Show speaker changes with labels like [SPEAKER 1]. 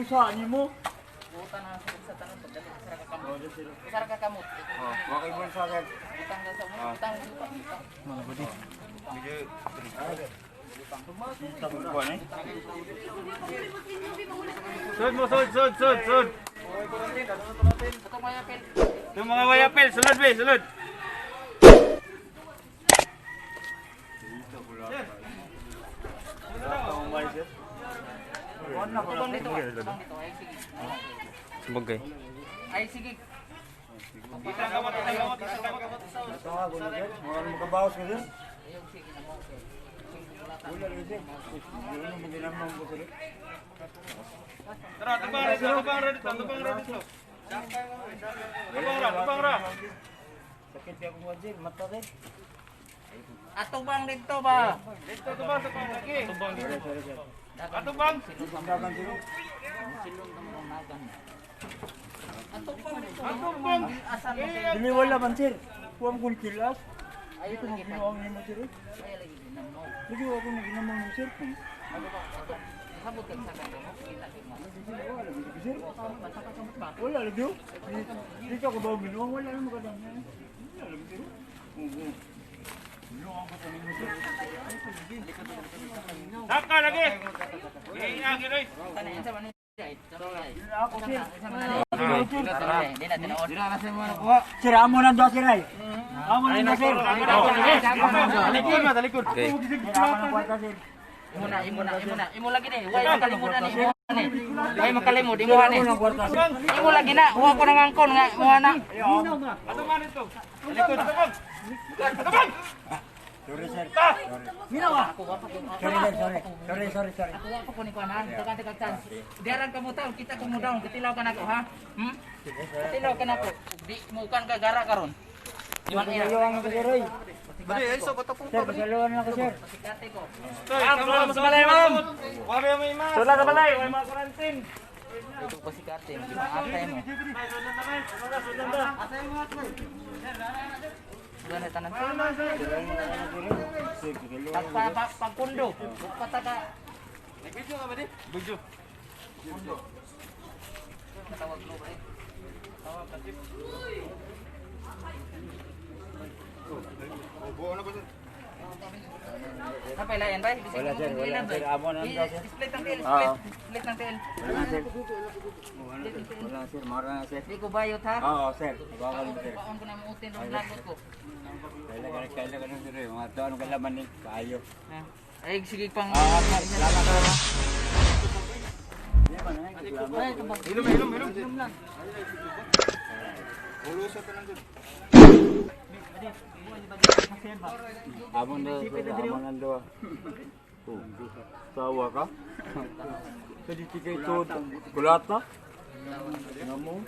[SPEAKER 1] Sa nimo?
[SPEAKER 2] Butan na sa tanan pagdali sa ka kamot. Sa ka kamot.
[SPEAKER 1] Oh, wakay mo sa akin.
[SPEAKER 2] Butang sa mo, butang butang.
[SPEAKER 3] Sud mo, sud, sud, sud, sud.
[SPEAKER 2] Butang mga apel.
[SPEAKER 3] Yung mga wayapel, sulod be, sulod.
[SPEAKER 2] Butang dito. Butang dito. Ay sige.
[SPEAKER 3] Sabagay.
[SPEAKER 2] Ay sige.
[SPEAKER 1] Ito nga, gulo sir. Mga makabawas ka sir.
[SPEAKER 2] Ayog sige na mo.
[SPEAKER 1] Wala rin sir. Wala naman ginamang ko sir.
[SPEAKER 3] Tara, tubang ra dito, tubang ra dito, tubang ra dito. Tubang ra, tubang ra.
[SPEAKER 1] Sakit ya akong sir. Mata sir.
[SPEAKER 2] Atubang dito ba?
[SPEAKER 3] Dito, tubang, tubang lagi. Tubang
[SPEAKER 1] Sorry, sorry sir.
[SPEAKER 3] Atubang.
[SPEAKER 1] Dagan sir.
[SPEAKER 2] Silong ka mo nagan. Atubang dito.
[SPEAKER 3] Atubang.
[SPEAKER 2] Asan mo?
[SPEAKER 1] Dili wala man sir. Kuwang kong kilas.
[SPEAKER 2] Ayaw
[SPEAKER 1] Dito mo
[SPEAKER 2] lagi pa.
[SPEAKER 1] ginawa nimo sir.
[SPEAKER 2] Ayaw lagi ginamo.
[SPEAKER 1] Lagi ako na ginamang mo sir.
[SPEAKER 2] Sabot ka sa kanya mo. Kita gid mo.
[SPEAKER 1] Wala lagi sir. Wala lagi. Oh. Dito ako ba minuwang wala naman kadam. Wala lagi sir. Oo. Minuwang ko sa nimo sir.
[SPEAKER 3] Saka lagi. Iya, ginoy.
[SPEAKER 2] Tanan sa man ni.
[SPEAKER 1] Ako sir.
[SPEAKER 2] Di na tinuod.
[SPEAKER 1] Sir, amo nang doon sir ay. Amo nang doon sir.
[SPEAKER 3] Talikod ma, talikod.
[SPEAKER 1] Sir, amo nang kwarta sir.
[SPEAKER 2] Imo na, imo na, imo na. Imo lagi ni. Way makalimutan ni imo ni. Way makalimod imo ni.
[SPEAKER 1] Amo nang kwarta sir.
[SPEAKER 2] Imo lagi na, wa ko nangangkon nga imo na.
[SPEAKER 3] Atubang dito. Talikod, atubang. Atubang.
[SPEAKER 1] Sorry sir.
[SPEAKER 2] Minawa. Ako wa pa ko.
[SPEAKER 1] Sorry sir, sorry. Sorry, sorry, sorry.
[SPEAKER 2] Ako wa pa ko ni kuan ha. Tagan tagan chance. Diaran ka mo taon, kita ko mo down, katilaw ka nako ha. Katilaw ka nako. Di mo kan ka gara karon. Iwan iya.
[SPEAKER 1] Pasaluan ako sir oy. Sir, pasaluan ako sir.
[SPEAKER 2] Pasikate ko.
[SPEAKER 3] Ma'am, sa balay, ma'am. Wabi mo ima. Sula sa balay, way mga quarantine.
[SPEAKER 2] Ito pasikate, gimaatay mo. Wala na tanan. Pag pag pagkundo, pataka.
[SPEAKER 3] Video ka ba di? Video.
[SPEAKER 2] Tawag lo eh. Kapay layan bay?
[SPEAKER 1] Wala, sir. Wala, sir. Amo na lang daw, sir.
[SPEAKER 2] Split ang tail, split. Split ang tail.
[SPEAKER 1] Wala sir. Wala sir, mara na sir.
[SPEAKER 2] Di ko bayot ha.
[SPEAKER 1] Oo sir, bawal sir.
[SPEAKER 2] Paon ko na mo utin rong lagot ko.
[SPEAKER 1] Kailan ka kailan ka sir, mga to anong kailaman ni kaayo.
[SPEAKER 2] Ay sige pang
[SPEAKER 1] Ah, sir, salamat ka na.
[SPEAKER 3] Hilom, hilom, hilom.
[SPEAKER 1] Amon na sir, amon ang doa. Oh, tawa ka? Sa di tigay to, kulata? Namo?